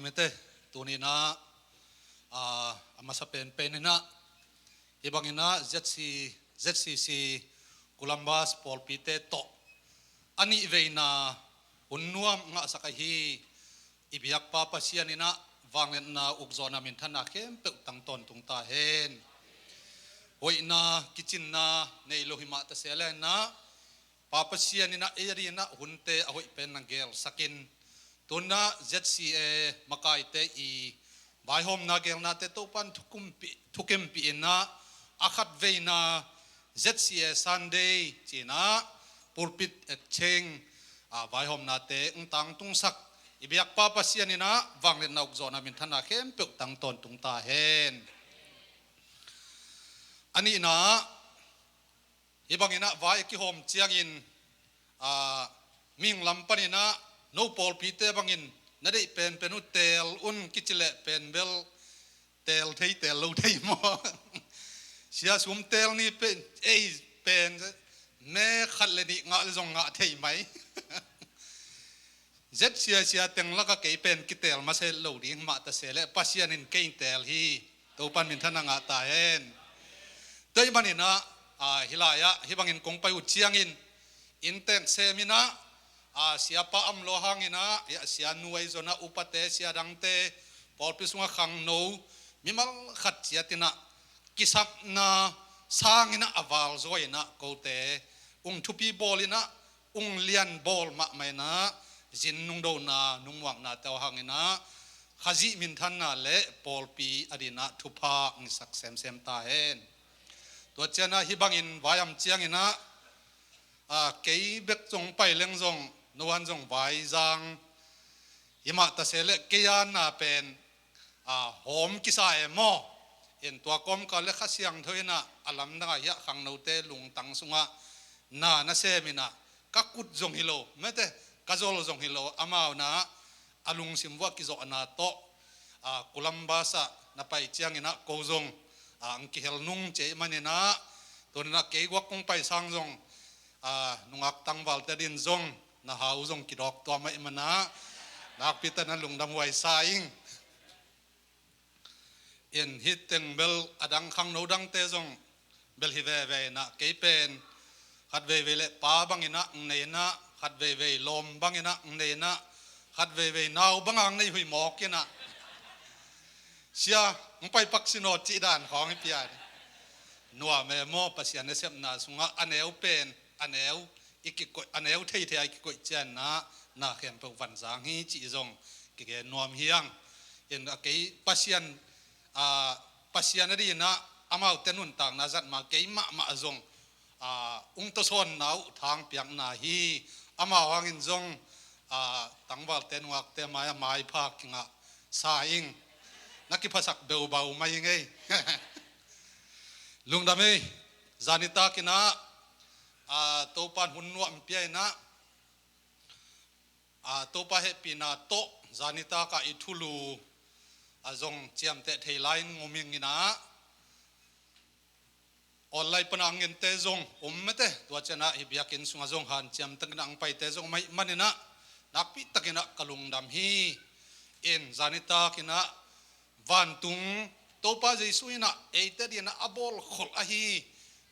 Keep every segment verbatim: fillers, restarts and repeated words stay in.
Mete, tuni-in ah, ah, a masa penpen in ah, hih bangin ah Z C, Z C C Columbus pawlpite tawh a nihveina hun nuam ngahsak ahi i biakpa Pasian in ah vangliatna, ukzawhna, minthanna khempeuh tang tawntung ta hen. Hoihna, kicinna nei lo hi mah ta se leh in ah, Pa Pasian in ah ei adingin ah hunte a hoih pen na gelsakin, tu-in ah Z C A makaite i vaihawmna gelnate Topa'n thukimpih, thukimpih in ah, a khatveina Z C A Sunday ci-in ah pulpit exchange, ah, vaihawmnate hong tangtungsak i biakpa Pasian in ah vangliatna, ukzawhna, minthanna khempeuh tang tawntung ta hen. A nihna, hih bangin ah vai a kihawm ciangin, ah, mihing lam panin ah, no pawlpite bangin na deih penpen uh teel un kici leh pen bel teel thei, teel lo thei maw? Sia sum teel ni pen, ei pen me khat le nih ngah le zong ngah thei mai. Z C A sia teng lakah kei pen kiteel masa lo ding mah ta se leh, Pasian in kei teel hi. Topa'n minthanna ngah ta hen. Tua ahih manin ah, ah, hih lai-ah hih bangin kong pai uh ciangin, inntek sem in ah, ah, siapa om lo hangin ah, ya, sia nu ahi zongin ah, upate, sia dangte, pawlpi sungah khangno mimal khat ciat in ah, kisapna sangin ah a val zaw in ah kote hong thupi bawl in ah, hong lian bawl mahmah in ah, zin nungdona, nungmuaknate aw hangin ah, Khazih minthanna le pawlpi adingin ah thupha hong hisak semsem ta hen. Tua ciangin ah hih bangin vai om ciangin ah, ah, kei bek zong pai leng zong, no-in zong vai zang hi mah ta se leh, kei a na pen, ah, hawm kisa e maw? In tua kawmkal leh Kha Siangtho in ah a lamdang ah hiah khangnote lungtang sungah na na sem in ah, ka kut zong hi lo, mete, ka zol zong hi lo, amau in ah a lungsim vuah kizawhna tawh, ah, Columbus ah na pai ciangin ah ko zong, ah, hong kihel nung ci ahih manin ah, tu-in ah kei guak kong pai sang zong, ah, nungak tangvalte adingin zong na hau zong kidawk tuam ahih manin ah, nakpi takin ah lungdam huai sa ing. In hih teng bel a dang khangno dangte zong bel hi veve in ah, kei pen khat veivei leh pa bangin ah hong nei in ah, khat veivei lawm bangin ah hong nei in ah, khat veivei nau bangin ah hong nei huih mawk in ah, sia hong pai pak sin aw cih dan khawng hi pian. Nuam e maw, Pasian nasepna sungah a neu pen a neu i kikoih, a neu theithei a i kikoih ciangin ah na khempeuh van zang hi cih zong kigen nuam hi ing. In ah kei Pasian, ah, Pasian adingin ah amaute nuntakna zat ma kei mahmah zong, ah, hong tawsawnna uh thangpiakna hi. Amau hangin zong, ah, tangvalte nungakte mai-ah maipha kingah sa ing. Na kiphasak beubau mai ing ei. Lungdam ei. Zanitak in ah, ah, Topa'n hun nuam pia in ah, ah, Topa hehpihna tawh zanitak ah i thulu, ah, zong ciamteh thei lai-in ngomhing in ah, online pan a ngente zong om mete, tua ciangin ah hih biakinn sungah zong hanciam takin ah hong paite zong om ahih manin ah, nakpi takin ah ka lungdam hi. In zanitak in ah vantung Topa Jesu in ah eite adingin ah a bawlkholh ahi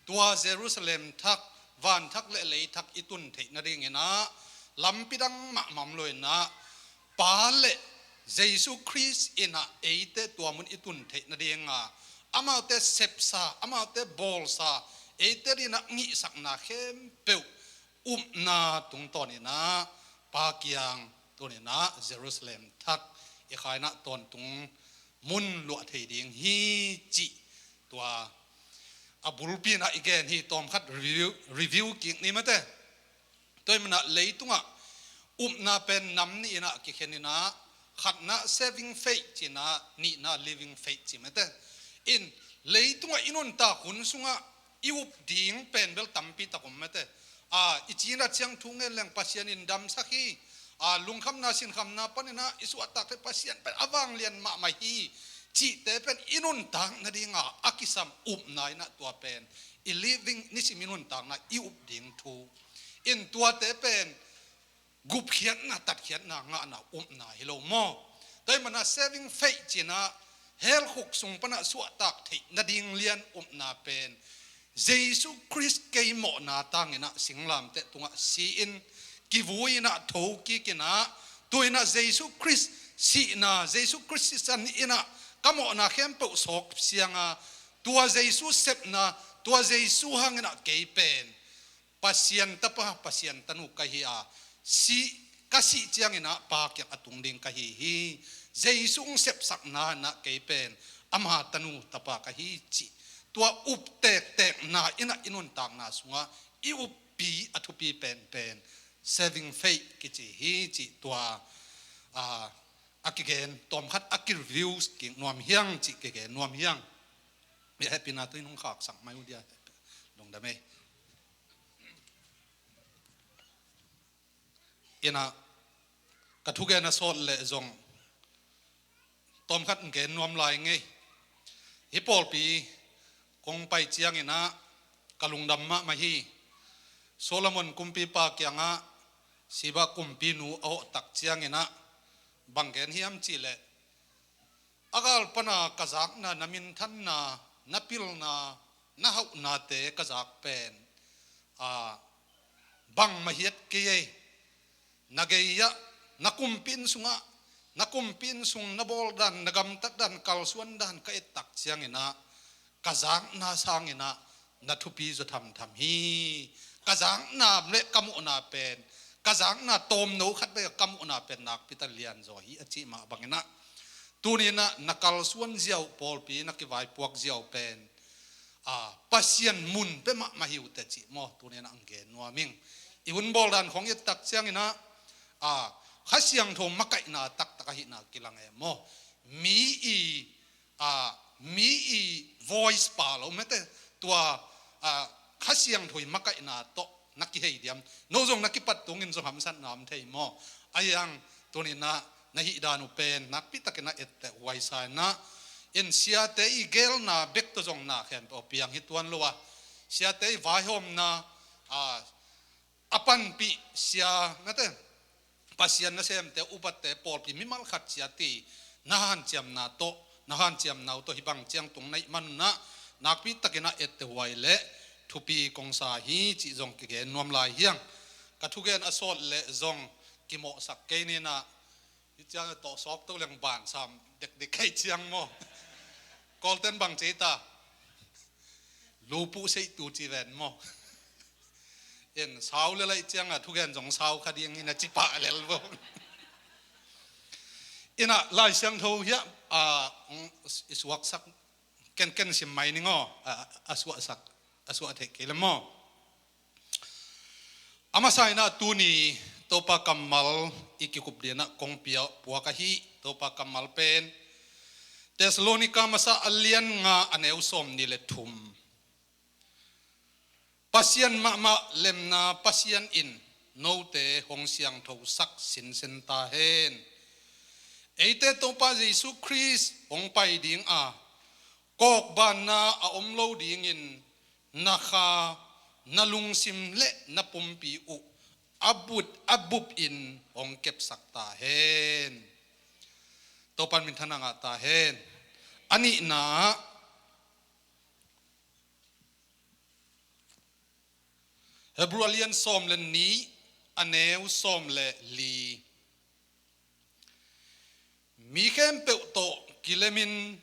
tua Jerusalem thak, van thak le lei thak i tun theih nadingin ah lampi dang mahmah om lo in ah, Pa le Jesu Khrist in ah eite tua mun i tun theih nading a, amaute sepsa, amaute bawlsa, eite adingin ah ngihsakna khempeuh upna tungtawnin ah Pa kiang, tuni-in ah Jerusalem thak i khaina tawntung mun luah thei ding hi cih tua a bulpi in ah i gen hi. Tawmkhat review, review kik ni mete. Tua ahih manin ah leitungah upna pen nam nih in ah kikhen in ah, khatna saving faith ci-in ah, nihna living faith ci mete. In leitungah i nuntak hun sungah i up ding pen bel tampi tak om mete. A, i cina ciang thu ngen leng Pasian in damsak hi. A, lungkhamna sinkhamna panin ah i suahtak le Pasian pen a vanglian mahmah hi cihte pen i nuntak nading a a kisam upna in ah tua pen i living, nisim i nuntakna i up ding thu. In tuate pen gupkhiatna, tatkhiatna ngahna upna hi lo maw? Tua ahih manin ah saving faith ci-in ah hell khuk sung pan ah suahtak theih nading lian upna pen Jesu Khrist kei mawhna tangin ah singlamteh tungah si-in kivui-in ah tho kik in ah, tu-in ah Jesu Khrist sihna, Jesu Khrist sisan in ah ka mawhna khempeuh sawk siang a, tua Jesu sepna, tua Jesu hangin ah kei pen Pasian tapa, Pasian tanu ka hi a, si, ka sih ciangin ah Pa kiang a tung ding ka hi hi. Jesu hong sepsakna in ah kei pen ama tanu tapa ka hi cih, tua up tektekna in ah i nuntakna sungah i uppi a thupi penpen saving faith kici hi cih tua, a, a kigen tawmkhat a ki-review kik nuam hi hang cih kigen nuam hi hang. Bia hehpihna tawh in hong khaksak mai uh dia. Lungdam ei. In ah ka thugen a sawt leh zong tawmkhat in gen nuam lai ing ei. Hih pawlpi kong pai ciangin ah ka lungdam mahmah hi. Solomon kumpipa kiangah Sheba kumpinu a hawh tak ciangin ah bang gen hiam cih leh, a gal pan a ka zakna, na minthanna, na pilna, na hauhnate ka zak pen, a, bangmah hiat kei ei. Na gei-ah, na kumpi inn sungah, na kumpi inn sung na bawl dan, na gamtat dan, kalsuan dan ka et tak ciangin ah ka zakna sangin ah na thupi zaw thamtham hi. Ka zakna le ka muhna pen, ka zakna tawmno khat bek ka muhna pen nakpi tak lian zaw hi a cih mah bangin ah, tuni-in ah na kalsuan ziau, pawlpi na kivaipuak ziau pen, a, Pasian mun pia mahmah hi uh teh cih maw, tuni-in ah hong gen nuam ing. I hun bawl dan khawng i et tak ciangin ah, a, Kha Siangtho makaihna taktak ahihna kilang e maw. Mi i, a, mi i voice pha lo mete, tua, a, Kha Siangtho i makaihna tawh na kihei diam? No zong na kipat tungin zong hamsatna om thei maw? Ahi hang tuni-in ah na hih dan uh pen nakpi takin ah etteh huai sa in ah, in siate i gelna bek tawh zong na khempeuh piang hi tuan lo a, siate i vaihawmna, a, a panpih sia, mete, Pasian nasemte, upate, pawlpi mimal khat sia ti na hanciamna tawh, na hanciamna uh tawh hih bang ciang tung na hih manun ah nakpi takin ah etteh huai le thupi kong sa hi cih zong kigen nuam lai hi hang. Ka thugen a sawt leh zong kimawhsak kei ni in ah, hih ciang tawh sawk to leng ban sam dekdek kei ciang maw. Kawlten bang ci ta, lupuh seihtu ci ven maw. In sau le laih ciang a thugen zong sau kha ding in a ci pah lel vo. In ah Lai Siangtho hiah, a, i suaksak kenken sim mai ning aw, a, a suahsak, a suah theih kei le maw. A masa in ah tuni Topa kammal i kikup dingin ah kong pia puak ahi. Topa kammal pen Thessalonika masa a lian nga, a neu sawmnih le thum. Pasian mahmah lemna Pasian in note hong siangthosak sinsen ta hen. Eite Topa Jesu Khrist hong pai ding a, kawkbanna a om lo dingin na kha, na lungsim le na pumpi uh a bup, a bup in hong kepsak ta hen. Topa in minthanna ngah ta hen. A nihna, Hebrew a lian sawm le nih, a neu sawm le li. Mi khempeuh tawh kilemin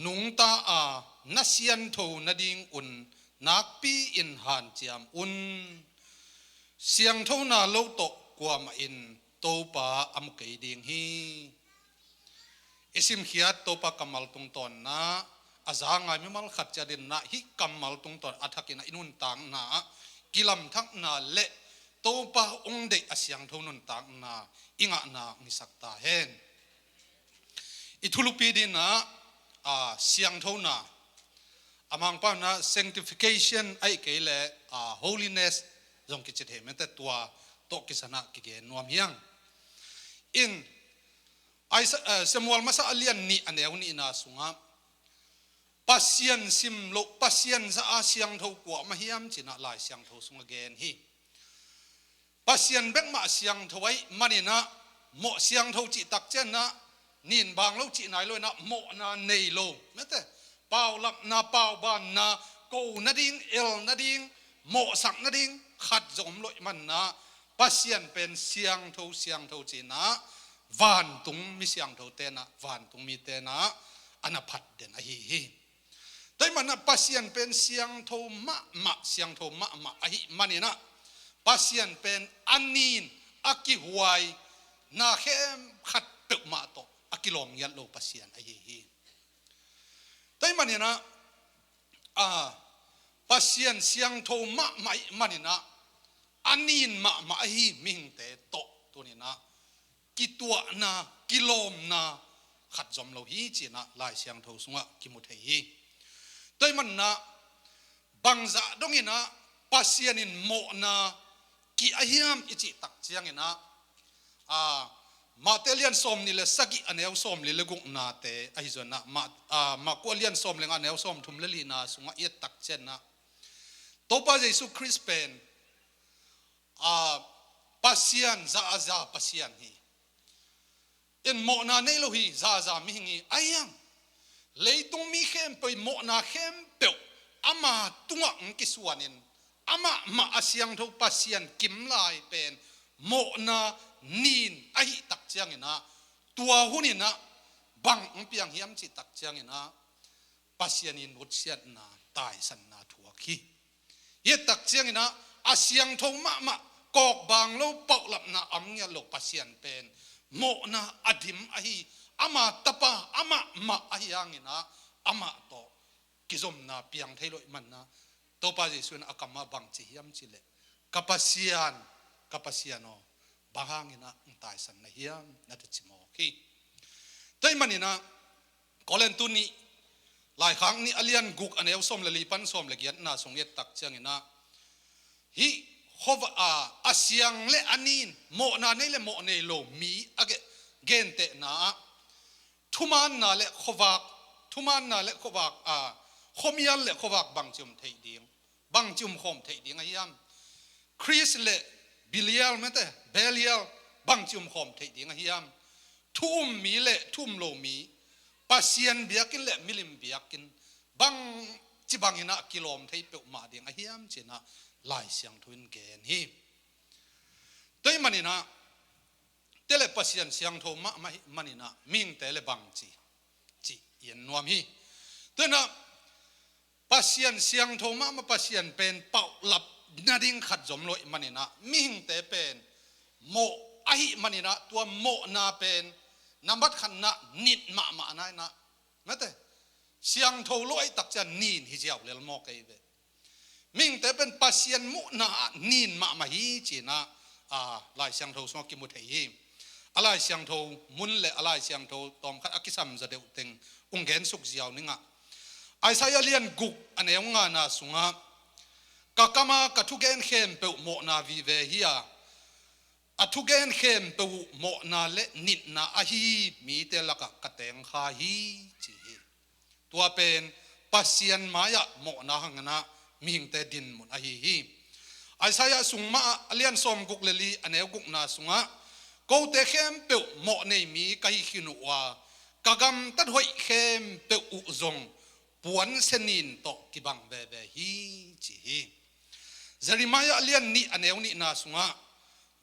nungta a, na siangtho nadingun nakpi-in hanciam un. Siangthona lo tawh kuamah in Topa a mu kei ding hi. I simkhiat Topa kammal tungtawnin ah, a za ngai mimal khat ciat in ah hih kammal tungtawn a thakin ah i nuntakna ah kilamthakna le Topa hong deih a siangtho nuntakna i ngahna hong hisak ta hen. I thulupi dingin ah, a, siangthona, a Mangpau in ah sanctification ahih kei leh, a, holiness zong kici thei mete, tua tawh kisai in ah kigen nuam hi hang. In Isa-, eh, Samuel masa a lian nih, a neu nihna sungah Pasian sim loh, Pasian za a siangtho kuamah hiam ci-in ah Lai Siangtho sungah gen hi. Pasian bek mah siangtho ahih manin ah mawh siangtho cih tak ciangin ah, nin bang lo cih nai lo in ah, mawhna nei lo, mate, paulapna, paubanna, ko nading, el nading, mawhsak nading khat zong om lo ahih manin ah, Pasian pen siangtho, siangtho ci-in ah, vantung mi siangthote in ah, vantung mite in ah, a na phat den ahi hi. Tua ahih manin ah Pasian pen siangtho mahmah, siangtho mahmah ahih manin ah, Pasian pen a nin, a kihuai, na khempeuh khat peuhmah tawh a kilawm ngiat lo Pasian ahi hi. Tua ahih manin ah, a, Pasian siangtho mahmah ahih manin ah, a nin mahmah ahi mihingte tawh tuni-in ah kituahna, kilawmna khat zong om lo hi ci-in ah Lai Siangtho sungah kimu thei hi. Tua ahih manin ah, bangzah dongin ah Pasian in mawhna ki a hiam i cih tak ciangin ah, a, Mate lian sawmnih le sagih, a neu sawmli le guknate ahi zongin ah, Ma-, a, Marku a lian sawm le nga, a neu sawmthum le lina sungah i et tak ciangin ah, Topa Jesu Khrist pen, a, Pasian, zaza Pasian hi. In mawhna nei lo hi, zaza mihing hi. Ahi hang, leitung mi khempeuh in mawhna khempeuh ama tungah hong kisuanin, amah mah a siangtho Pasian kim lai pen mawhna nin ahih tak ciangin ah, tua hun in ah bang hong piang hiam cih tak ciangin ah, Pasian in nutsiatna, taisanna thuak hi. Hih tak ciangin ah, a siangtho mahmah, kawkbang lo, paulapna a om ngiat lo Pasian pen mawhna a dim ahi, ama tapa, amah mah ahi hangin ah, amah tawh kizomna piang thei lo ahih manin ah, Topa Jesu in a kamah bang ci hiam cih leh, "Ka Pasian, ka Pasian aw, bang hangin ah hong taisan na hiam?" na tawh ci mawk hi. Tua ahih manin ah, Korintu nih, Laikhak nih, a lian guk, a neu sawm le li pan sawm le giatna sung i et tak ciangin ah, hih khuava-, a, a siang le a nin, mawhna nei le mawh nei lo mi a ge-, gentehna ah, thumaanna le khuavak, thumaanna le khuavak, a, khuamial le khuavak bangci um theih ding, bangci um khawm theih ding a hiam? Khrist le Belial, mate, Belial bangci um khawm theih ding a hiam? Thu um mi le thu um lo mi, Pasian biakinn le milim biakinn bangci bangin ah kilawm thei peuhmah ding a hiam ci-in ah Lai Siangtho in gen hi. Tua ahih manin ah, te le Pasian siangtho mahmah ahih manin ah, mihingte le bangci, cih i en nuam hi. Tua ahih manin ah, Pasian siangtho mahmah, Pasian pen paulap nading khat zong om lo ahih manin ah, mihingte pen mawh ahih manin ah, tua mawhna pen nambat khatna nin mahmah na hi-in ah, mate, siangtho lo ahih tak ciang nin hi ziau lel mawk ei ve. Mihingte pen Pasian muhna ah nin mahmah hi ci-in ah, a, Lai Siangtho sungah kimu thei hi. A Lai Siangtho mun le a Lai Siangtho tawmkhat a kisam zaw deuh teng hong gensuk ziau ning ah, Isaiah lian guk, a neu ngana sungah, "Ka kam a ka thugen khempeuh mawhna vive hi a, a thugen khempeuh uh mawhna le nitna ahi mite lakah ka teng kha hi," ci hi. Tua pen Pasian mai-ah mawhna hangin ah mihingte dinmun ahi hi. Isaiah sung mah ah, a lian sawmguk le li, a neu gukna sungah, "Kote khempeuh mawh nei mi ka hi khin uh a, ka gamtat hoih khempeuh uh zong puansia nin tawh kibang veve hi," ci hi. Jeremiah lian nih, a neu nihna sungah,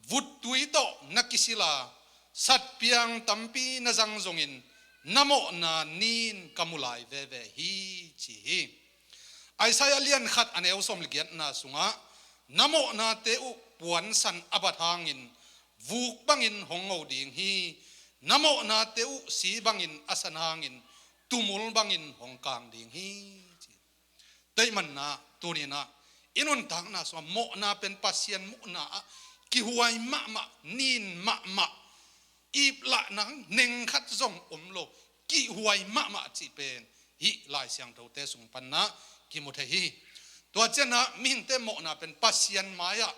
"Vuttui tawh na kisil a, satpiang tampi na zang zongin, na mawhna nin ka mu lai veve hi," ci hi. Isaiah lian khat, a neu sawm le giatna sungah, "Na mawhnate uh puansan a bat hangin vuk bangin hong ngo ding hi. Na mawhnate uh si bangin a san hangin tumul bangin hong kang ding hi," ci. Tua ahih manin ah, tuni-in ah, i nuntakna sungah mawhna pen Pasian muhna ah kihuai mahmah, nin mahmah, iplahna neng khat zong om lo, kihuai mahmah cih pen hih Lai Siangthote sung pan ah kimu thei hi. Tua ciangin ah mihingte mawhna pen Pasian mai-ah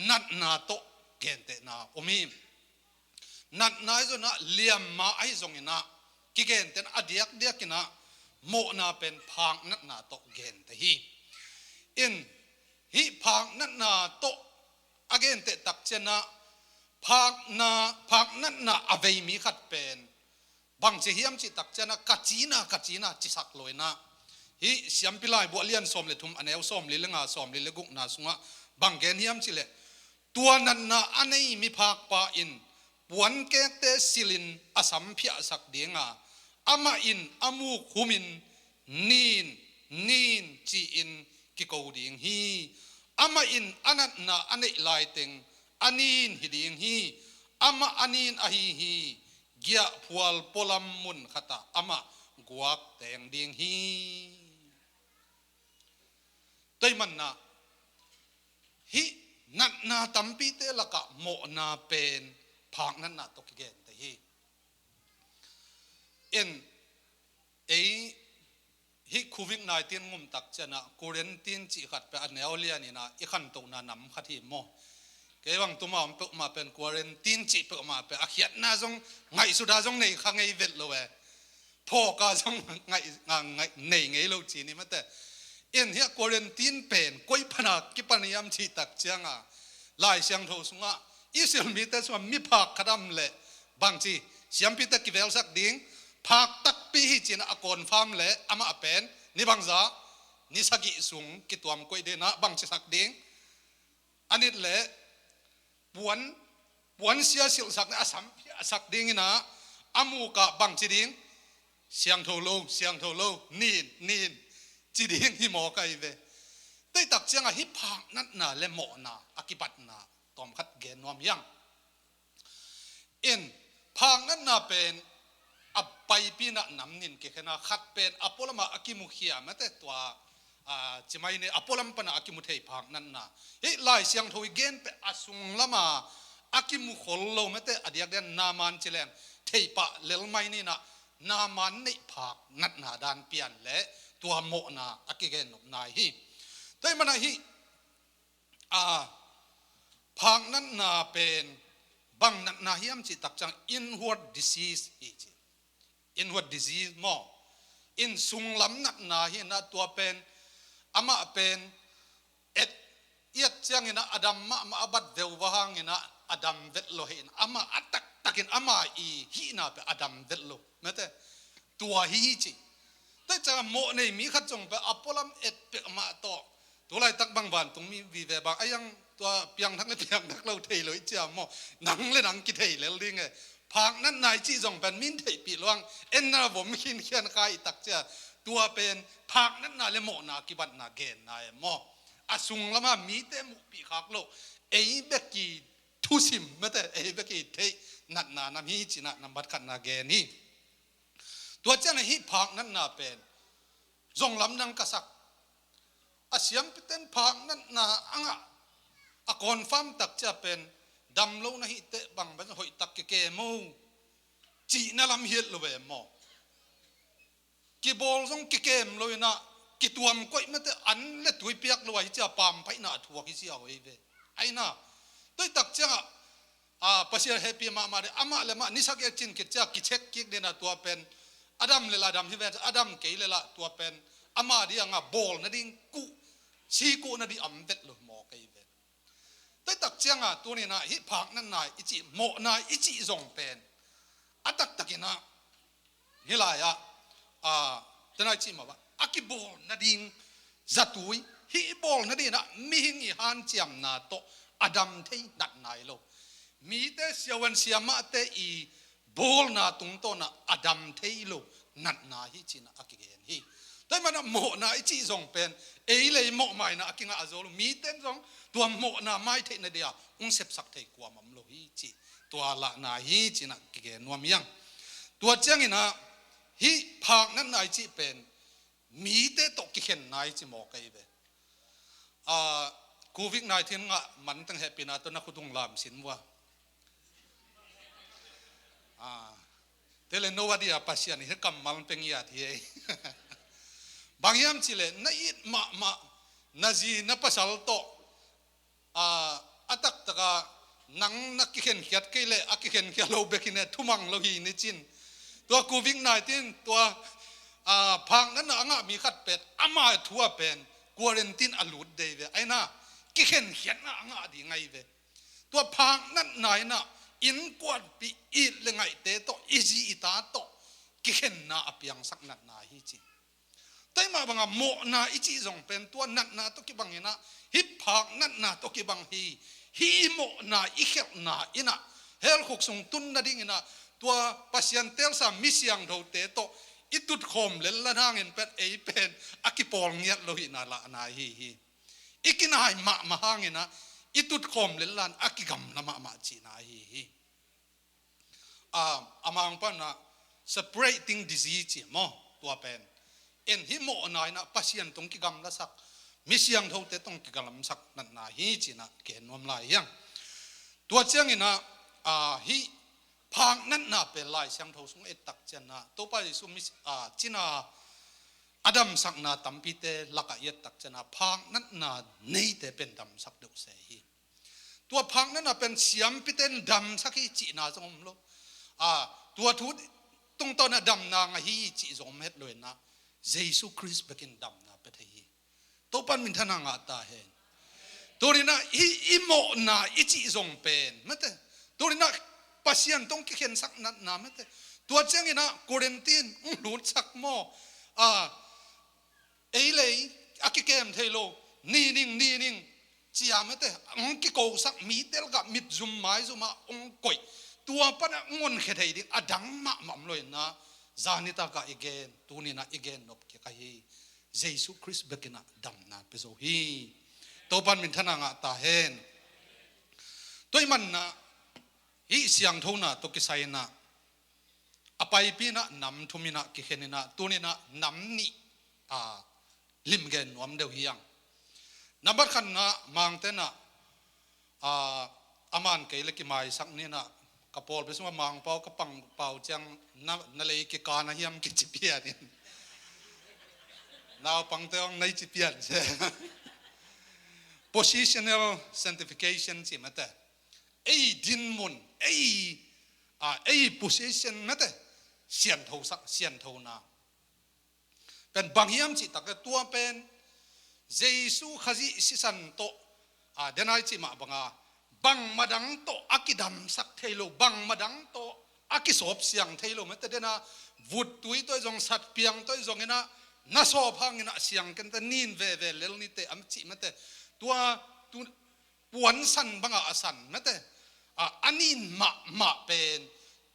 natna tawh gentehna om hi. Natna ahi zongin ah, liamma ahi zongin ah, kigentehna a diakdiakin ah mawhna pen phak natna tawh genteh hi. In, hih phak natna tawh a genteh tak ciangin ah, Phakna, phaknatna a vei mi khat pen bangci hiam cih takcianah, ka cina, ka cina cisak lo inah, hih Siampi Laibu a lian sawm le thum, a neu sawmli le nga, sawmli le gukna sungah bang gen hiam cihleh, tua natna a nei miphakpa in puankekte silhin a sam phiahsak dinga, amah in a muk humin, "Nin, nin," ci-in kiko ding hi. Amah in a natna a neih laiteng a nin hi ding hi. Amah a nin ahi hi. Giahphual pualam mun khatah amah guak teng ding hi. Tua ahih manah hih natna tampite lakah mawhna pen phaknatna tawh kigente hi. En, ei hih covid nineteen ngumtak cianah quarantine cih khat peuh a neu lian inah i khantohna nam khat hi maw. Kei bang tuma om peuhmah pen quarantine cih peuhmah pen a khiatna zong ngaihsuta zong nei kha ngei vet lo e. Phawka zong ngaih, nga-, ngaih, nei ngei lo ci ni mate. En, hih quarantine pen koi pana kipan hiam cih takcianga, Lai Siangtho sungah Israel mite sungah miphak khat a om leh bangci, siampite kivelsak ding, phak takpi hi cinah a confirm leh amah pen ni bangzah, ni sagih sung kituam koih dinah bangci sak ding. A nit leh puan, puansia silhsak ni a sam phiahsak dinginah a mukah bangci ding, "Siangtho lo, siangtho lo, nin, nin," ci ding hi mawk ahi ve. Tua ahih takciangah hih phaknatna le mawhna a kipatna tawmkhat gen nuam hiang. En, phaknatna pen a paipinah nam nin kikhena, khat pen a pualamah a kimukhia mate, tua, a, cimai ni a pualam panah a kimu thei phaknatna. Hih Lai Siangtho i gen peuh a sunglama a kimukhol lo mate, a diakdiak Naaman ci leng theipah lel mai ninah Naaman neih phaknatna dan pian le tua mawhna a kigen nopna hi. Tua ahih manah hih a, phaknatna pen bang natna hiam cih takciang inward disease hi ci. Inward disease maw? En, sunglam natna hi inah tua pen, amah pen et, i et cianginah a dam mahmah a bat veuva hanginah a dam vet lo hi inah, amah a taktakin ama i hihna pen a dam vet lo mate. Tua hi hi ci. Tua ciangah mawh nei mi khat zong pen a pualam et peuhmah tawh, tu laitak bang vantungmi vive bang a iang tua piangthak le piangthak lo thei lo i cia maw? Nang le nang kithei lel ding e. Phaknatna i cih zong pen min theihpih luang, enna vom khinkhian kha i takcia. Tua pen phaknatna le mawhna kibatna genna e maw? A sunglama mite muhpih khak lo, ei bek i thusim mate, ei bek i theih natna nam hi cinah nambat khatna gen hi. Tua cianah hih phaknatna pen zong lamdang ka sak. A siampiten phaknatna a ngah a confirm takcia pen dam lo na hihteh bang pen hoihtak kikem o cihna lam hiat lo ve maw? Kibawl zong kikem lo inah kituam koih mate, an le tui piak lo ahi cia pampaihna a thuak hi cia hoi ve. Aina, tua ahih takciangah a, Pasian hehpih mahmah dih, amah le amah ni sagih a cin khit cia kicheck kik dina tua pen a dam le la dam hi ven, a dam kei le la tua pen ama dih a ngah bawl nading kuh, si kuh nadih am vet lo maw kei ven. Tua ahih takcianga tuninah hih phaknatna i cih, mawhna i cih zong pen a taktakinah hih lai-ah, a, tena i cih mah bang a kibawl nading zatui, hih bawl nadinah mihing i hanciamna tawh a dam thei natna hi lo. Mite siavuan siamahte i bawlna tungtawnah a dam thei lo natna hi cinah a kigen hi. Tua ahih manah mawhna i cih zong pen ei le ei mawhmaina a kingah a zo lo, miten zong tua mawhna mai theihna dia hong sepsak thei kuamah om lo hi cih tua lahna hi cinah kigen nuam hiang. Tua cianginah hih phaknatna i cih pen mite tawh kikhenna i ci maw kei ve. A, covid nineteen ngah manteng hehpihna tawh na khutung lam sin vua. A, tele no adia Pasian i he kammal peng i at hi ei. Bang hiam cileh na it mahmah na zi na pasal tawh a, a taktaka nang na kikhenkhiat kei leh a kikhenkhiat lo bekin e thumang lo hi ni cin. Tua covid nineteen tua, a, phaknatna a ngah mi khat pen ama thu a pen quarantine a lut dei ve. Aina kikhenkhiatna a ngah ding ahi ve. Tua phak natna in ah innkuanpih, it le ngaihte tawh, i zi i ta tawh kikhenna a piangsak natna hi ci. Tua ahih mah bangah mawhna i cih zong pen tua natna tawh kibang in ah, hih phak natna tawh kibang hi. Hih mawhna i khelhna in ah hell khuk sung tun nading in ah, tua Pasian teelsa mi siangthote tawh i tutkhawm lel la hangin pen ei pen a kipawl ngiat lo hihna lahna ahi hi. I kinai mahmah hangin ah i tutkhawm lel la in a kigamla mahmah cihna ahi hi. A, a Mangpau in ah separating disease ci maw, tua pen. En, hih mawhna in ah Pasian tawh kigamlasak, mi siangthote tawh kigamlasak natna hi ci-in ah gen nuam lai hi hang. Tua ciangin ah, a, hih phak natna pen Lai Siangtho sung et tak ciangin ah, Topa Jesu mi, a, cina a damsakna tampite lakah i et tak ciangin ah, phak natna neite pen damsak deuh se hi. Tua phak natna pen siampite in damsak hi cihna zong om lo. A, tua thu tungtawn ah damna ngah hi cih zong om het lo in ah, Jesu Khrist bekin damna pia thei hi. Topa'n minthanna ngah ta hen. Tuni-in ah hih i mawhna i cih zong pen, mate, tuni-in ah Pasian tawh kikhensak natna, mate. Tua ciangin ah Korinth in hong lutsak maw, a, ei le ei a kikem thei lo, ni ning, ni ning, ci-a, mate, hong kikosak, mite lakah mitzum maizum ah hong koih. Tua pan ah hong honkhia thei ding a dang mahmah om lo in ah, zan nitak ah i gen, tuni-in ah i gen nop kik ahi, Jesu Khrist bekin ah damna pia zo hi. Topa'n minthanna ngah ta hen. Tua ahih manin ah hih siangthona tawh kisai in ah, a paipi in ah nam thum in ah kikhen in ah, tuni-in ah nam nih, a, lim gen nuam deuh hi hang. Nambat khatna, Mangte in ah, a, aman kei le kimaisak ni in ah, ka pawlpi sungah Mangpau ka pang pau ciang na, na lei kikana hiam kici pian in. Naupangte hong na i ci pian se. Positional sanctification ci, mate. Ei dinmun, ei, a, ei position, mate, siantho sa, sianthona pen bang hiam cih tak leh, tua pen Jesu Khazih sisan tawh, a, den a i cih mah banga, bangmah dang tawh a kidamsak thei lo, bangmah dang tawh a kisawp siang thei lo, mate, den a vuttui tawh zong, satpiang tawh zong in ah, na sawp hangin ah siang ken ta, nin veve lel ni teh, a cih, mate. Tua, tu, puansan banga a san, mate, a, a nin mahmah pen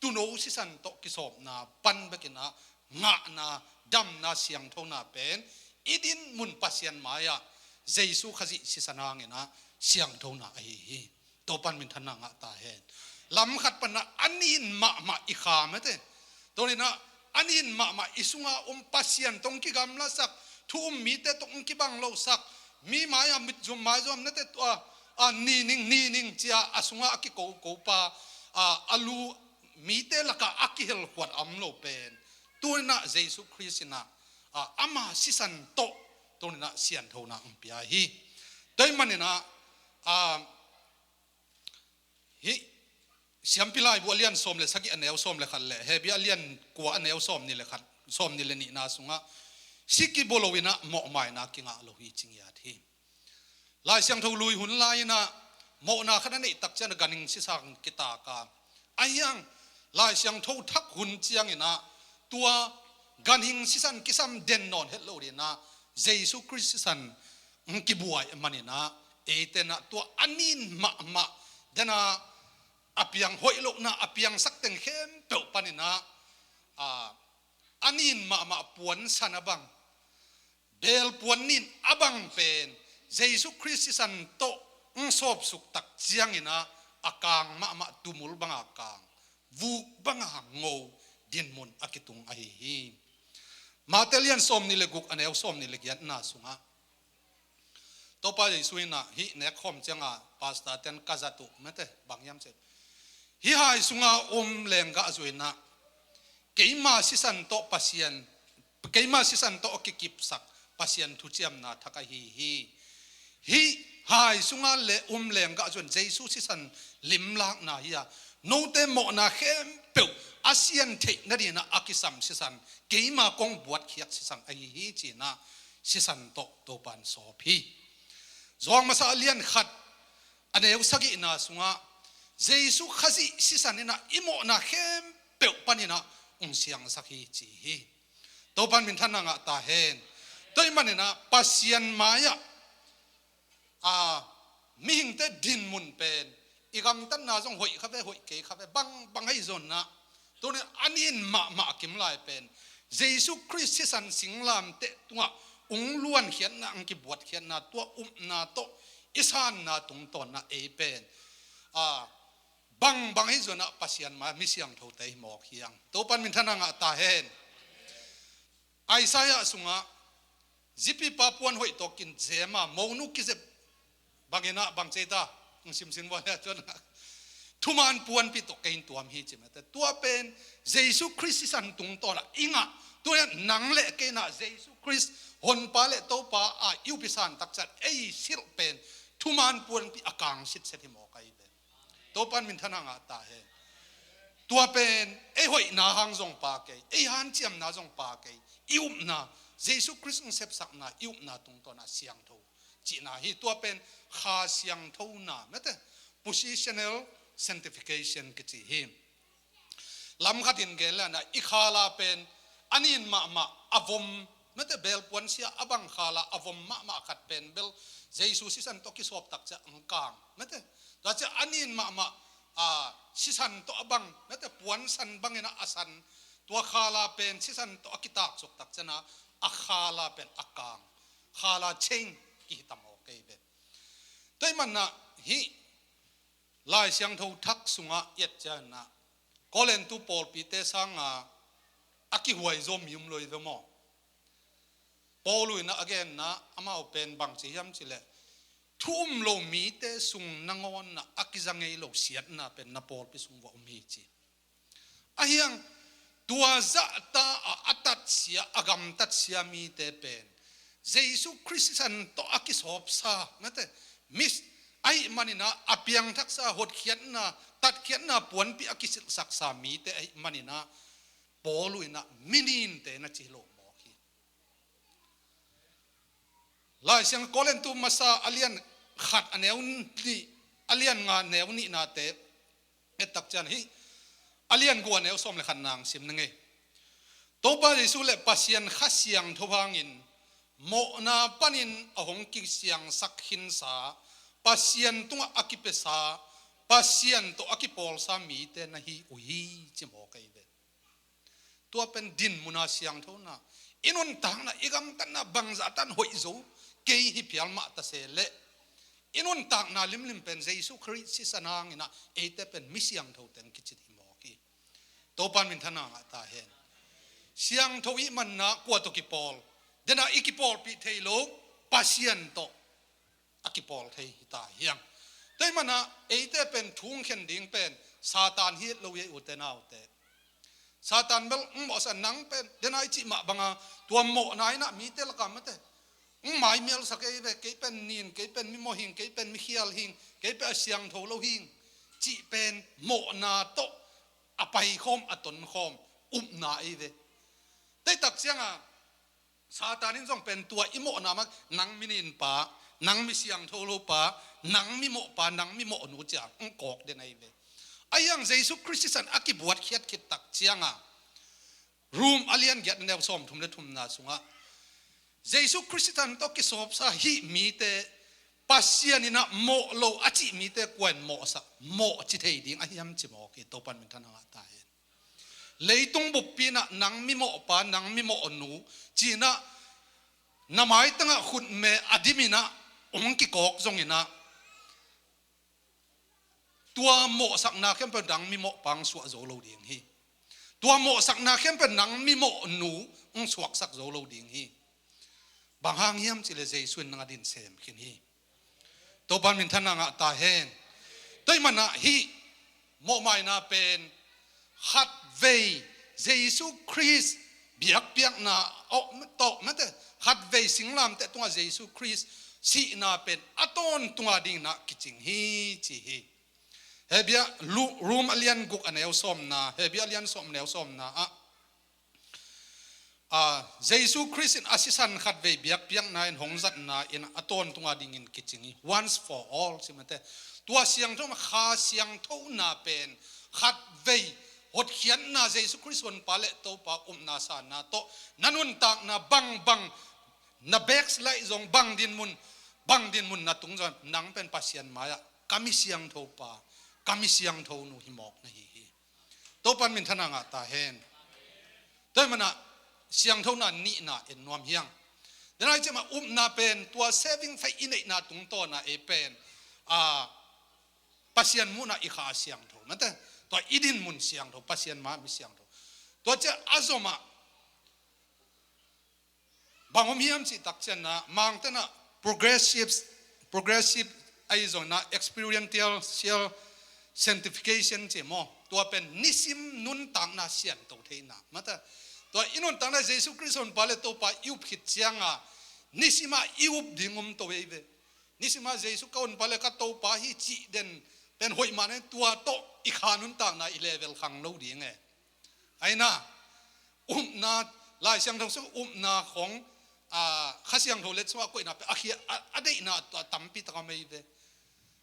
tuuno sisan tawh kisawpna pan bekin ah ngahna, damna, siangthona pen i dinmun Pasian mai-ah Jesu Khazih sisan hangin ah siangthona ahi hi. Topa'n minthanna ngah ta hen. Lam khat pan ah a nin mahmah i kha, mate, tuni-in ah a nin mahmah i sunga om, Pasian tawh kigamlasak, thu um mite tawh kibang losak, mi mai-ah mitzum maizum, nate, tua, a, ni ning, ni ning ci-a a sunga a kikoko pa, a, a lu mite lakah a kihelkhuat a om lo pen, tuni-in ah Jesu Khrist in ah, a, ama sisan tawh tuni-in ah sianthona hong pia hi. Tua ahih manin ah, a, hih Siampi Laibu a lian sawm le sagih, a neu sawm le khat, le Hebru a lian kua, a neu sawmnih le khat, sawmnih le nihna sungah, si kibawl lo-in ah mawhmaina kinga lo hi, ci ngiat hi. Lai Siangtho lui hun lai-in ah mawhna khat a neih tak ciang ganhing sisan kitak a, ahi hang Lai Siangtho thak hun ciangin ah tua ganhing sisan kisam den nawn het lo dingin ah Jesu Khrist sisan hong kibuai manin ah, eite in ah tua a nin mahmah, den a, a piang hoih lohna, a piangsak teng khempeuh panin ah, a, a nin mahmah puansan a bang, beel puan nin a bang pen Jesu Khrist sisan tawh hong sawpsuk tak ciangin ah, a kang mahmah, tumul banga kang, vuk banga ngo dinmun a kitung ahi hi. Mate lian sawmnih le guk, a neu sawmnih le giatna sungah, Topa Jesu in ah hih nek khawm ciangah pastor ten ka zat uh, mate, bang hiam cih leh, hih hai sunga om lenggahzu in ah keima sisan tawh Pasian, keima sisan tawh a kikipsak Pasian thuciamna thak ahi hi. Hih hai sunga le om lenggahzu in Jesu sisan limlakna hi a, note mawhna khempeuh a sian theih nadingin ah a kisam sisan, keima kong buatkhiak sisan ahi hi, ci-in ah sisan tawh Topa'n sawp hi. Johan masa a lian khat, a neu sagihna sungah Jesu Khazih sisan inah i mawhna khempeuh paninah ung siangsak hi ci hi. Topan minthanna ngah ta hen. Tua ih maninah Pasian mai-ah a mihingte dinmun pen i gamtatna zong hoih kha ve, hoih kei kha ve, bang bang ahi zonna tunin a nin mahmah kim lai pen Jesu Khrist sisan singlamteh tungah ung luankhiatna, ang kibuatkhiatna, tua upna tawh i sanna tungtawnna ei pen a bang bang ahi zonna Pasian mai-ah mi siangthote hi mawk hiang. Topan minthanna ngah ta hen. Isaiah sungah zipipa puan hoih tawh kin zema monu kizep banginah bang ceita, ng simsin vua le tuan thuman puanpi tawh kei in tuam hi ci mate. Tua pen Jesu Khrist sisan tungtawnah i ngah, tua nang le kei inah Jesu Khrist honpa le topa a i upisan takciat ei silh pen thuman puanpi a kang sitset hi mawk ahi pen. Topan minthanna ngah ta hen. Tua pen ei hoihna hang zong pa kei, ei hanciamna zong pa kei, i upna Jesu Khrist ung sepsakna, i upna tungtawnah siangtho cihna hi. Tua pen kha siangthona mate, positional sanctification kici hi. Lam khatin gen lena i khala pen a nin mahmah a vom mate, belpuan sia a bang khala a vom mahmah khat pen bel Jesu sisan tawh kisawp takciah ang kang mate. Tua ciah a nin mahmah a sisan tawh a bang mate, puansan banginah a san, tua khala pen sisan tawh a kitaksuk takcianah a khala pen a kang, khala chain kihi tam aw kei ve. Tua ih manah hih Lai Siangtho Thak sungah i et cianah Korintu pawlpite sanga a kihuai zo mi um lo hi ve maw? Paul inah a genna amau pen bang ci hiam cileh thu um lo mite sung nangawnah a kiza ngei lo siatna pen na pawlpi sung va um hi ci. Ahiang tua zahta a a tatsia, a gamtatsia mite pen Jesu Khrist sisan tawh a kisawpsa mate, mis ahih maninah a piangthaksa, hotkhiatna, tatkhiatna puanpi a kisilhsaksa mite ahih maninah Paul inah mininte na ci lo mawk hi. Lai Siang Korintu masa a lian khat a neu nih, a lian nga neu nihnate et takcian hi. A lian guk a neu sawm le khat nang sim na ngei. Topa Jesu le Pasian Kha Siangtho hangin mawhna panin a hong kisiangsak khinsa, Pasian tungah a kipiasa, Pasian tawh a kipawlsa mite na hi uh hi ci mawk ahi ve. Tua pen dinmuna siangthona, i nuntakna, i gamtatna bangzahtan hoih zo kei hi phial mah ta se leh i nuntakna limlim pen Jesu Khrist sisan hanginah eite pen mi siangtho teng kicit hi mawk hi. Topan minthanna ngah ta hen. Siangtho ih manna kua tawh kipawl? Dena i kipawlpih thei lo Pasian tawh a kipawl thei hi ta hiang. Tua ih manah eite pen thu khen ding pen Satan hi lo hi ei ute naute. Satan bel ng mawhsa nang pen dena i cih mah banga tua mawhna inah mite lakah mate ng maimelsak ei ve, kei pen nin, kei pen mi mawh hing, kei pen mi khial hing, kei pen a siangtho lo hing cih pen mawhna tawh a paikhawm, a tonkhawm upna ei ve. Teitak cianga Satan in zong pen tua i mawhna mah nang mi ninpa, nang mi siangtho lopa, nang mi mawhpa, nang mi mawhnu ciang ng kawk den ahi ve. Ahiang Jesu Khrist sisan a kibuatkhiat khit tak cianga Rom a lian giat a neu sawm thum le thumna sungah Jesu Khrist sisan tawh kisawpsa hih mite Pasian inah mawh lo a cih mite kua in mawhsak, mawh ci thei ding a hiam ci mawk hi. Topan minthanna ngah ta hen. Leitung buppi inah nang mi mawhpa, nang mi mawhnu cinah na maitangah khutme a diminah hong kikawk zonginah tua mawhsakna khempeuh nang mi mawhpa hong suah zo lo ding hi. Tua mawhsakna khempeuh nang mi mawhnu hong suaksak zo lo ding hi. Bang hang hiam cileh Jesu in nang a din sem khin hi. Topan minthanna ngah ta hen. Tua ih manah hih mawhmaina pen khatvei Jesu Khrist biakpiakna tawh mate, khatvei singlamteh tungah Jesu Khrist sihna pen a tawntunga dinginah kicing hi ci hi. Hebia Rom a lian guk a neu sawmna, Hebia a lian sawm a neu sawmna ah a Jesu Khrist in a sisan khatvei biakpiakna in hong zatna in a tawntung a dingin kicing hi. Once for all, ci mate. Tua siangtho mah, Kha Siangtho na pen khatvei hotkhiatna, Jesu Khrist Honpa le Topa upna sanna tawh na nuntakna bangbang, na backslide zong bang dinmun, bang dinmun na tung zong nang pen Pasian mai-ah ka mi siangtho pa, ka mi siangtho nu hi mawk na hi hi. Topan minthanna ngah ta hen. Tua hi mana siangthona nihna en nuam hiang. Denai cema upna pen tua saving faith i neihna tungtawna ei pen, a, Pasian muhna i Kha Siangtho mate. Tua i dinmun siangtho, Pasian ma mi siangtho. Tua cia a zoma bang om hiam cih takcianna, Mangtena progressive, progressive ahi zongna experiential sanctification ci maw. Tua pen nisim nuntakna sianto theihna mata. Tua i nuntakna Jesu Khrist Honpa le Topa i up khit cianga nisima i up ding om to ei ve. Nisima Jesu ka Honpa le ka Topa hi cih den pen hoih mah nen tua tawh i kha nuntakna i level khang lo ding e. Aina, upna, Lai Siangtho sung upna khong, a, Kha Siangtho let sungah koihna pe, a khia, a, a deihna tua tampi taka mei ve.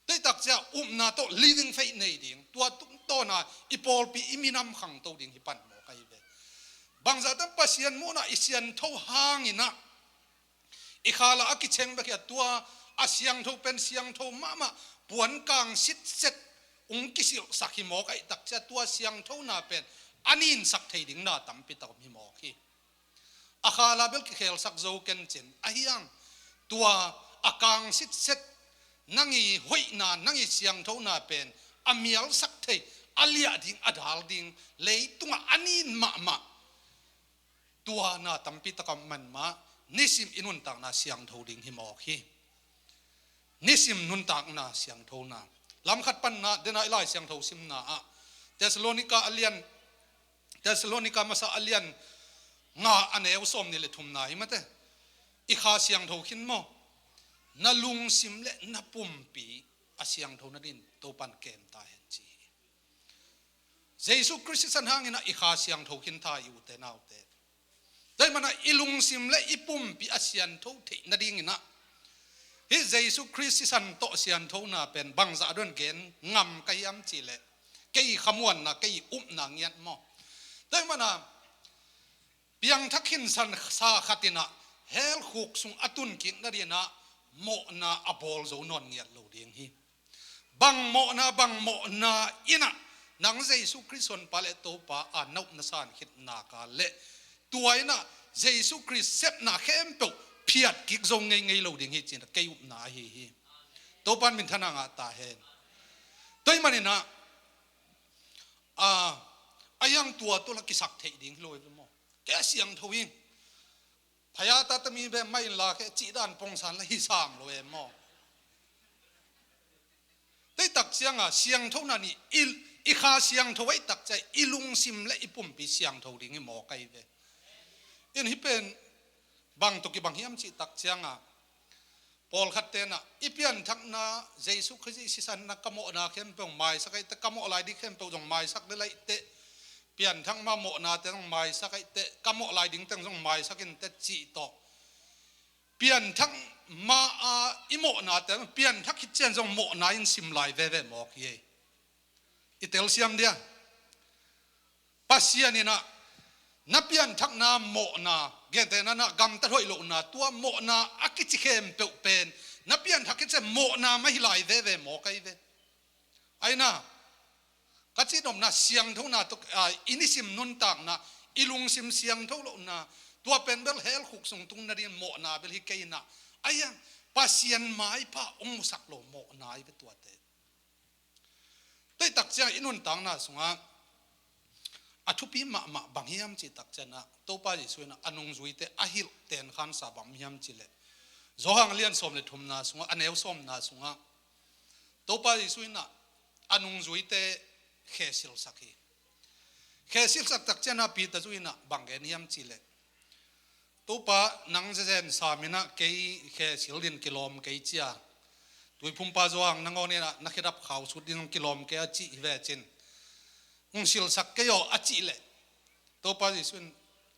Teitak cia upna tawh living faith nei ding, tua tung tawna i pawlpi i minam khangto ding hi pan mawk ahi ve. Bangzah tan Pasian muhna i siantho hangina, i khala a kicheng bek hi a tua a siangtho pen siangtho mahmah puankang sitset ung kisilhsak hi mawk ahi takcia tua siangthona pen a ninsak thei ding na tampi tak om hi mawk hi. A khala bel kikhelsak zo kencin ahiang tua a kang sitset nang i hoihna, nang i siangthona pen a mialsak thei, a liah ding, a dal ding, leitungah a nin mahmah tua na tampi taka man mah nisim i nuntakna siangtho ding hi mawk hi. Nisim nuntakna siangthona. Lamkhat panna, dena i Lai Siangtho simna ah, Thessalonika a lian, Thessalonika masa a lian nga a neu sawm nih le thumna hi mate. I kha siangtho khin maw? Na lungsim le na pumpi a siangtho nadin Topan kem ta hen ci hi. Jesu Khrist sisan hangin a i kha siangtho khin ta i ute naute. Tua hi mana i lungsim le i pumpi a siantho theih nadingin ah hi Jesu Khrist sisan tawh sianthona pen bangzah don gen ngam ka hiam cihleh kei khamuanna, kei upna ngiat maw? Tua hi mana piangthak khinsan sa khatinah hell khuk sung a tunkik nadinah mawhna a bawl zo nawn ngiat lo ding hi. Bang mawhna, bang mawhna inah nang Jesu Khrist Honpa le Topa a na up na san khit naka le tua inah Jesu Khrist sepna khempeuh phiat kik zo ngeingei lo ding hi cinah kei upna ahi hi. Topan minthanna ngah ta hen. Tua hi maninah a, a hiang tua tula kisak theih ding hi lo hi maw? Kei a siangtho hi. Phaya tata mi be mai in la khe cih dan pongsan la hi sam lo em maw? Teitak cianga siangtho na ni i, i kha siangtho ahi takcia i lungsim le i pumpi siangtho ding i mawk ahi ve. In hi pen bang to kibang hiam cih tak cianga pawlkhat tenah i pianthakna Jesu Khrist i sisanna ka mawhna khempeuh maisak ahi te, ka mawh lai ding khempeuh zong maisak le laih te, pianthak ma mawhna te zong maisak ahi te, ka mawh lai ding teng zong maisak in te cih tawh pianthak ma a i mawhna te pianthak khit cian zong mawhna in sim lai veve mawk hi ei. I telsiam dia Pasian inah na pianthakna mawhna, gentehna na gamtat hoih lohna tua mawhna a kici khempeuh pen na pianthak khit cian mawhna mah hi lai veve mawk ahi ve. Aina ka cihnopna siangthona tuk, a, i nisim nuntakna, i lungsim siangtho lohna tua pen bel hell khuk sung tung nadin mawhna bel hi kei inah ahiang Pasian maipha ong musak lo mawhna ahi ve tuate. Teitak ciang i nuntakna sungah a thupi mahmah bang hiam cih tak cianah Topa Jesu inah a nungzuite a hilh tenkhansa bang hiam cihleh Johan lian sawm le thumna sungah a neu sawmna sungah Topa Jesu inah a nungzuite khesilsak hi. Khesilsak tak cianah Peter zu inah bang gen hiam cihleh Topa nang zezen saminah kei khesil din kilawm kei cia. Tuiphumpa Johan nangawn inah na khedap khau sut din kilawm kei a cih hi vecin. Ung silsak kei aw a cih leh Topa Jesu in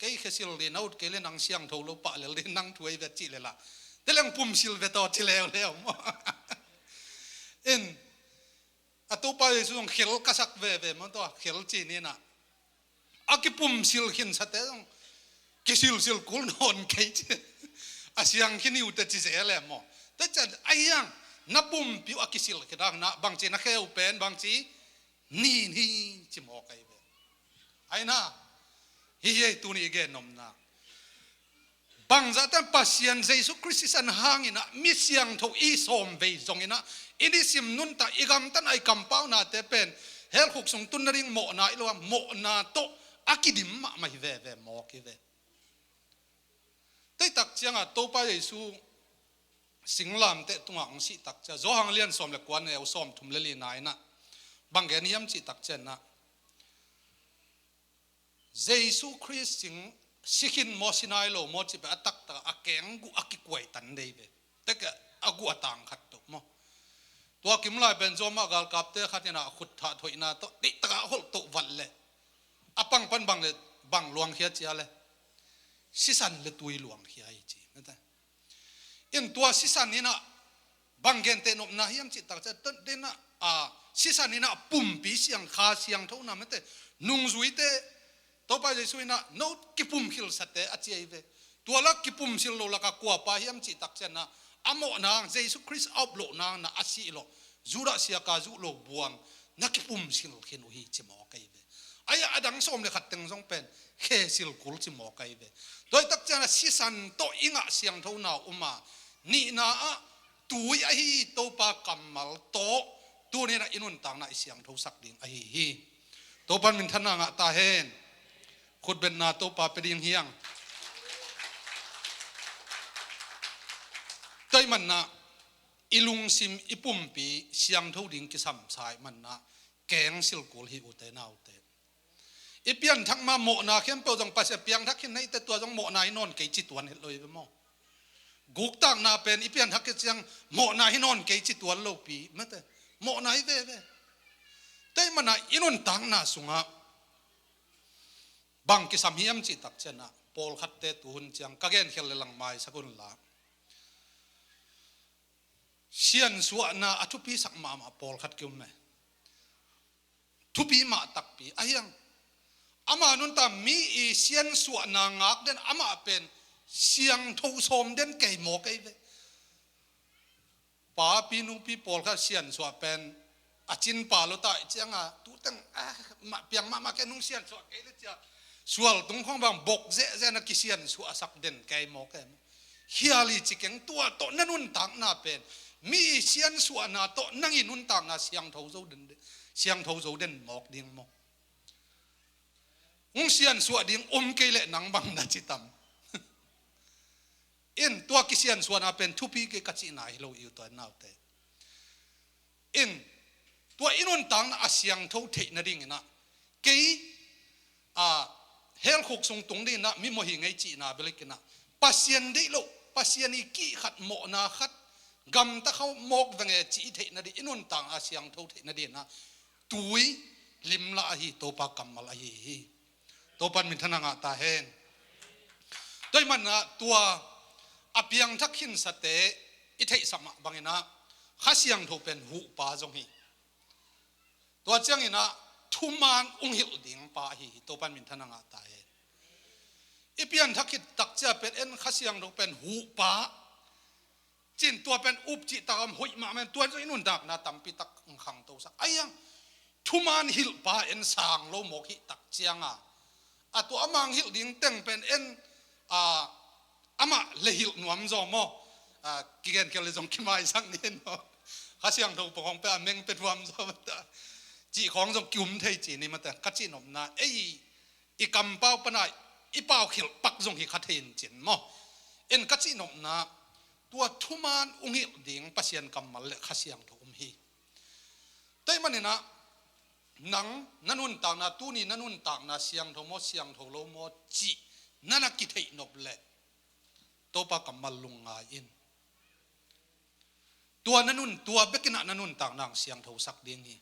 kei khesil dih na ut kei le nang siangtho lo pah lel dih nang thu ei ve cih le la. Te leng pumsil ve tawh ci leuleu maw. In a Topa Jesu zong khel ka sak veve maw, tua khel ci ninah a kipumsil khinsate zong kisilsil kul nawn kei ci. A siang khin hi uh te ci zel e maw. Tua cian a hiang na pumpi uh a kisil khin a na bangci na kheu pen bangci nin hi ci maw kei ve. Aina hi hi ei tuni i gen nopna. Bangzahte Pasian Jesu Khrist i san hanginah mi siangtho i sawm vei zonginah i nisim nuntak i gamtan a i kampaunate pen hell khuk sung tun nading mawhna i lo a mawhna tawh a kidim mahmah hi veve mawk hi ve. Teitak ciangah Topa Jesu singlamteh tungah hong sihtak ciah Johan lian sawm le kua neu sawm thum le lina inah bang gen hiam cihtak cianah Jesu Khrist sing sikhin maw sinai lo maw cih pen a taktak a keng guh a kikuai tan dei ve. Tek a guh a tang khat tuk maw. Tua kim lai pen Roma galkapte khat inah a khut thah thoihna tawh deihtak a holh toh vat le a pang pan bang le bang luangkhia cia le sisan le tui luangkhia hi ci. In tua sisan inah bang genteh nopna hiam cihtak ciah denah a sisan inah pumpi siang kha siangtho na mete nungzuite Topa Jesu inah no kipumkhilsate a ciai ve. Tua lak kipumsil lo laka kuapa hiam cihtak cianah a mawhna Jesu Khrist a up lohna na a sih lo Judah siaka zuh lo buang na kipumsil khin uh hi ci maw kei ve. Aia a dang sawm le khat teng zong pen khesil kul ci maw kei ve. Tuaitak cianah sisan tawh i ngah siangthona uma nihna ah tui ahi Topa kammal tawh tuninah i nuntakna i siangthosak ding ahi hi. Topan minthanna ngah ta hen. Khutbetna Topa pe ding hiang. Tua i manna i lungsim i pumpi siangtho ding kisamsa i manna keng silkul hi ute naute. I pianthak ma mawhna khempeuh zong Pasian piangthak khin na ite tua zong mawhna hi nawn kei ci tuan het lo hi ve maw. Guktakna pen i pianthak kei ciang mawhna hi nawn kei ci tuan lopi mete mawhna hi veve. Tei mana i nuntakna sungah bang kisam hiam cihtak cianah pawlkhatte tuhun ciang ka genkhel le lang maisak unla siansuahna a thupisak mahmah pawlkhat ki um e. Thupi mah takpi a hiang ama nunta mi i siansuahna ngak den amah pen siangtho sawm den kei maw kei ve. Papi nupi pawlkhat siansuah pen a cin pa lo ta i cianga tuteng piang mahmah kei nung siansuah kei le cia sual tung khong bang bok zehzeh na kisiansuah sak den kei maw kei maw. Hiali cikeng tua tawh na nuntakna pen mi siansuahna tawh nang i nuntakna siangtho zo den siangtho zo den mawk ding maw. Hong siansuah ding om kei leh nang bang na citam. In tua kisiansuahna pen thupi kei ka cihna hi lo i u tua naute. In tua i nuntakna a siangtho theih nadinginah kei a helkhuk sung tung dinginah mi maw hi ngei cihna belikinah Pasian deih loh Pasian i kih khat mawhna khat gamta khau mawk venge cih i theih nading i nuntakna a siangtho theih nadinginah tui limla ahi Topa kammal ahi hi. Topan minthanna ngah ta hen. Tua i manah tua a piangthak khinsate i theihsak mah banginah Kha Siangtho pen huhpa zong hi. Tua cianginah thuman ung hilh ding pa ahi hi. Topan minthanna ngah ta hen. I pianthak khit takcia pen en Kha Siangtho pen huhpa cin tua pen up cih takam hoih mahmah in tuan zong i nuntakna tampi tak khangtosak a hiang thuman hilhpa en sang lo mawk hih tak cianga a tua amang hilh ding teng pen en a amah le hilh nuam zaw maw. Kigen kial le zong kimaisak nin maw. Kha Siangtho pawh khong pe a meng pe nuam zaw mata cih khong zong kium thei ci ni mata ka cih nopna ei i kampau pana i pau khilh pak zong hi kha thei in cin maw. En ka cih nopna tua thuman ung hilh ding Pasian kammal le Kha Siangtho um hi. Tei maninah nang na nuntakna tuni na nuntakna siangtho maw siangtho lo maw cih na na kitheih nop leh Topa kammal lungngai in. Tua na nun tua bekinah na nuntakna ang siangthosak ding hi.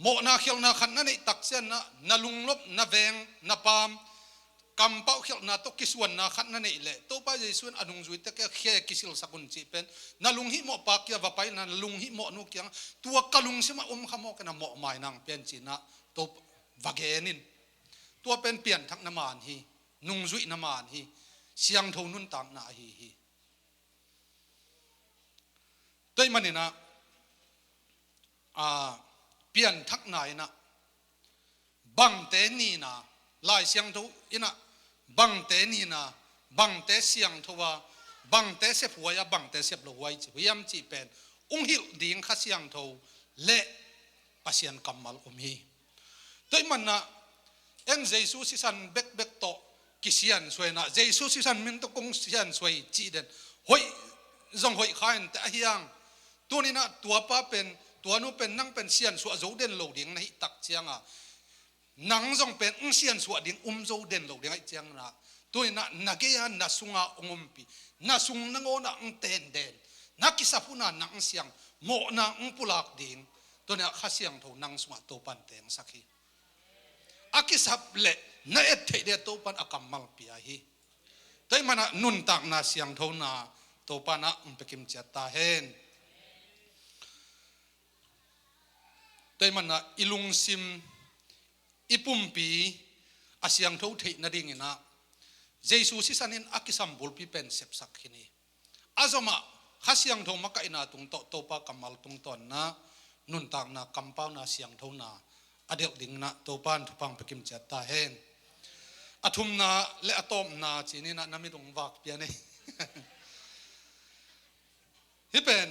mawhna khialhna khat na neih tak ciangin ah, na lunglop, na veng, na paam, kampau khialhna tawh kisuanna khat na neih leh, Topa Jesu in a nungzuite khe kisilsak un cih pen, na lunghimawhpa kiang va pai in ah, na lunghimawhnu kiang, tua ka lungsimah om kha maw, ken a mawh mai nang pen ci-in ah, Topa va gen in. Tua pen pianthakna man hi, nungzuihna man hi, siangtho nuntakna ahi hi. Tua ahih manin ah, a, pianthakna in ah, bangte nihna, Lai Siangtho in ah, bangte nihna, bangte siangtho a, bangte sephuai a, bangte seplohuai ci hiam cih pen, hong hilh ding Kha Siangtho leh Pasian kammal om hi. Tua ahih manin ah, en Jesu sisan bekbek tawh kisiansuah in ah, Jesu sisan min tawh kong siansuah hi cih den, hoih zong hoih kha inteh, ahi hang, tuni-in ah tuapa pen, tuanu pen, nang pen siansuah zo den lo ding na hih tak ciangin ah, nang zong pen hong siansuah ding om zo den lo ding ahih ciangin ah, tuni-in ah na gei-a, na sunga hong ompih, na sung nangawn ah hong tenden, na kisap hun ah nang hong siang, mawhna hong pulak ding, tuni-in ah Kha Siangtho nang sungah Topa'n tengsak hi. A kisap leh na et theih ding Topa'n a kammal pia hi. Tua ahih manin ah nuntakna siangthona Topa'n ah hong pia kimciat ta hen. Tua ahih manin ah i lungsim, i pumpi a siangtho theih nadingin ah, Jesu sisan in a kisam bulpi pen sepsak khin hi. A zomah Kha Siangtho makaihna tungtawn, Topa kammal tungtawn in ah, nuntakna, kampauna, siangthona a delh dingin ah Topa'n thupha hong pia kimciat ta hen. A thumna leh a tawpna ci-in ah na mit hong vak pia ni. Hih pen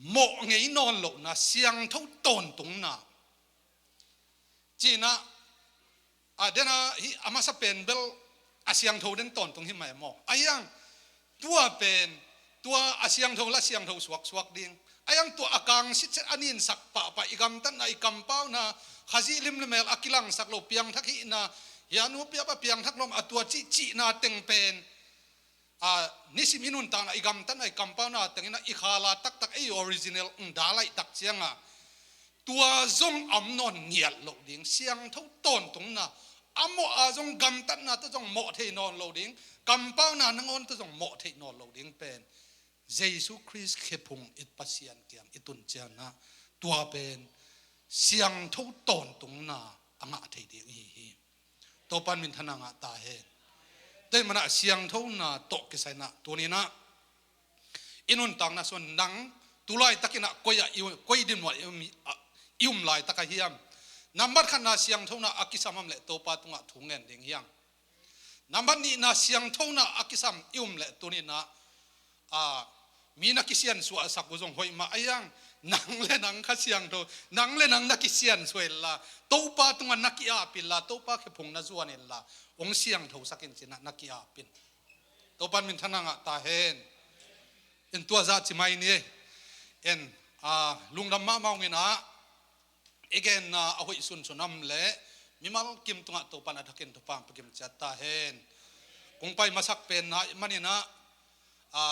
mawh ngei nawn lohna, siangtho tawntungna ci-in ah, a den ah hih a masa pen bel a siangtho den tawntung hi mah e maw. Ahi hang tua pen, tua a siangtho leh a siangtho suaksuak ding, ahi hang tua a kang sitset a ninsak pahpah, i gamtatna, i kampauna, Khazih lim leh mel a kilangsak lo, piangthak hihna, hih a nu piapa piangthak lo a, tua cih cihna teng pen, a, nisim i nuntakna, i gamtatna, i kampauna teng in ah i khala taktak, ei original hong dal ahih tak ciangin ah, tua zong om nawn ngiat loh ding, siangtho tawntungna, a mawh a zong gamtatna tawh zong mawh thei nawn lo ding, kampauna nangawn tawh zong mawh thei nawn lo ding pen, Jesu Khrist khephung i Pasian kiang i tun ciangin ah, tua pen siangtho tawntungna a ngah thei ding i hi hi. Topa'n minthanna ngah ta hen. Tua ahih manin ah siangthona tawh kisai in ah, tuni-in ah i nuntakna sung nang tu laitakin ah koi ah i, koi dinmun ah i um, ah, i um laitak ah hiam? Nambat khatna siangthona a kisam om leh Topa tungah thu ngen ding hi hang. Nambat nihna siangthona a kisam i um leh tuni-in ah, a, mi na kisiansuahsak uh zong hoih mah, ahi hang nang leh nang Kha Siangtho, nang leh nang na kisiansuah inla, Topa tungah na ki-ap inla, Topa khephung na zuan inla, hong siangthosak in ci-in ah na ki-ap in. Topa'n minthanna ngah ta hen. En, tua zah ci mai ni. En, a, lungdam mahmah ung in ah, i genna a hoih sunsun a om leh mimal kim tungah Topa'n a thakin thupha hong pia kimciat ta hen. Kong pai masak pen na ahih manin ah, a,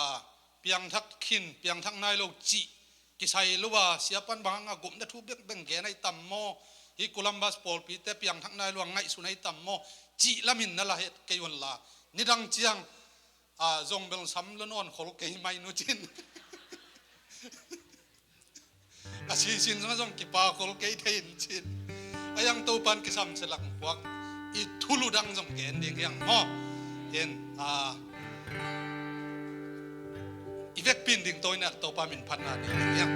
piangthak khin, piangthak nai lo cih kisai lo a, siapa'n bang hang a gupna thu bekbek gen ahi tam maw, hih Columbus pawlpite piangthak nai lo a ngaihsun ahi tam maw cih lamin na la het kei unla, nidang ciang, a, zong bel sam lo nawn khol kei mai nu cin. A sisin zong zong kipa khol kei thei in cin. Ahi hang Topa'n kisam se lak puak, i thulu dang zong gen ding hi hang maw. Hen, a, i vekpi-in ding tawh in ah Topa min phatna nei ding hi hang.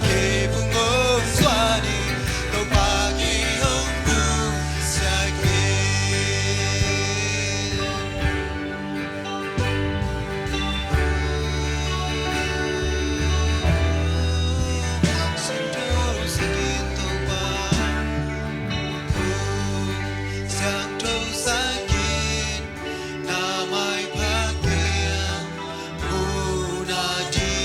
Kei phung hong zuan in, Topa kei hong nusia kei. Siangtho sak in Topa, siangtho sak in, na maipha kiang mu na ding.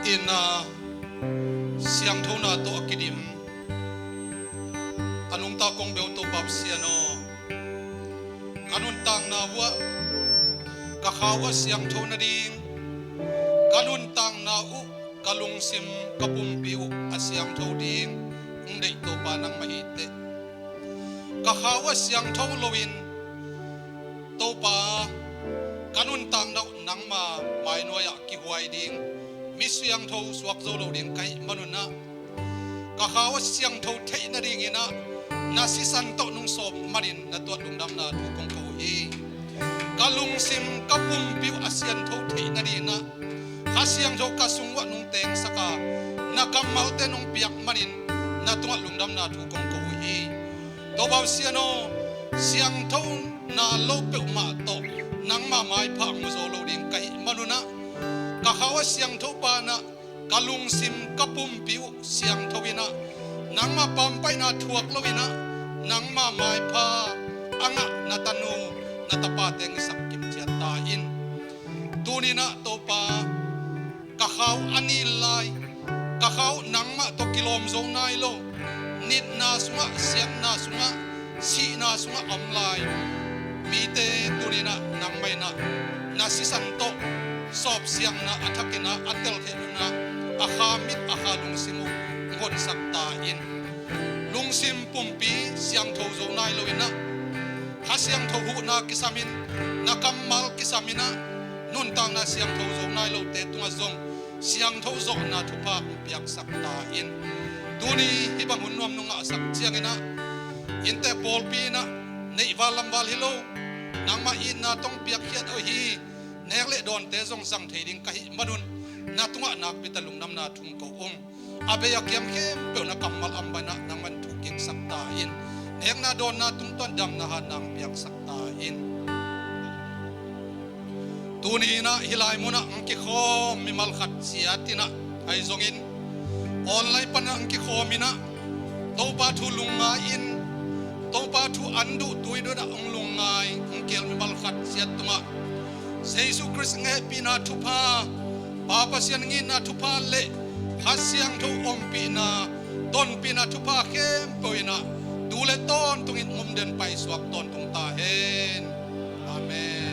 Inn ah siangthona tawh a kidim a nungta kong beuh Topa Pasian aw, ka nuntakna uh ah ka kha uh a siangtho nading, ka nuntakna uh, ka lungsim, ka pumpi uh a siangtho ding hong deih Topa nangmah hi teh. Ka kha uh a siangtho loin Topa, ka nuntakna uh nangma mainuai ah kihuai ding, mi siangtho suak zo lo ding ka hih manun ah, ka kha uh a siangtho theih nadingin ah na sisan tawh nung sawp manin na tuat lungdamna thu kong ko uh hi. Ka lungsim, ka pumpi uh a siangtho theih nadingin ah Kha Siangtho ka sung uah nung tengsak a, na kammalte nung piak manin na tungah lungdamna thu kong ko uh hi. Topa Pasian aw, siangthona lo peuhmah tawh nangma maipha mu zo lo ding ka hih manun ah, ka kha uh a siangtho pan ah ka lungsim, ka pumpi uh siangtho in ah, nangma pampaihna thuak loin ah, nangma maipha a ngah na tanu, na tapate hong hisak kim ciat ta in. Tuni-in ah Topa, ka kha uh a nil lai, ka kha uh nangmah tawh kilawm zo nai lo, nitna sungah, siatna sungah, sihna sungah a om lai mite tuni-in ah nangmah in ah na sisan tawh sawpsiangna a thakin ah, a telkhiatna a kha mit, a kha lungsim uh hong honsak ta in. Lungsim pumpi siangtho zo nai loin ah, Kha Siangtho huhna kisamin, na kammal kisamin ah, nuntakna siangtho zo nai lote tungah zong siangtho zawhna thupha hong piaksak ta in. Tuni hih bang hun nuam nong ngahsak ciangin ah, innte pawlpi in ah neihval lamval hi lo, nangmah itna tawh hong piakkhiat uh hi. Nek le dawnte zong zang thei ding ka hih manun, na tungah nakpi tak lungdamna thu hong ko ung. A bei a kiam khempeuh na kammal a om bangin ah nangmah in thukiksak ta in. Nekna dawnna tungtawn damna hatna hong piaksak ta in. Tuni-in ah hih lai munah hong kikhawm mimal khat ciat in ah, ahi zongin online panah hong kikhawm in ah, Topa thu lungngai in, Topa thu an duh tui duh in ah hong lungngai, hong kihel mimal khat ciat tungah Jesu Khrist hehpihna thupha, Pa Pasian itna thupha le Kha Siangtho ompihna, tonpihna thupha khempeuh in ah tu le tawntungin hong om den paisuak tawntung ta hen. Amen.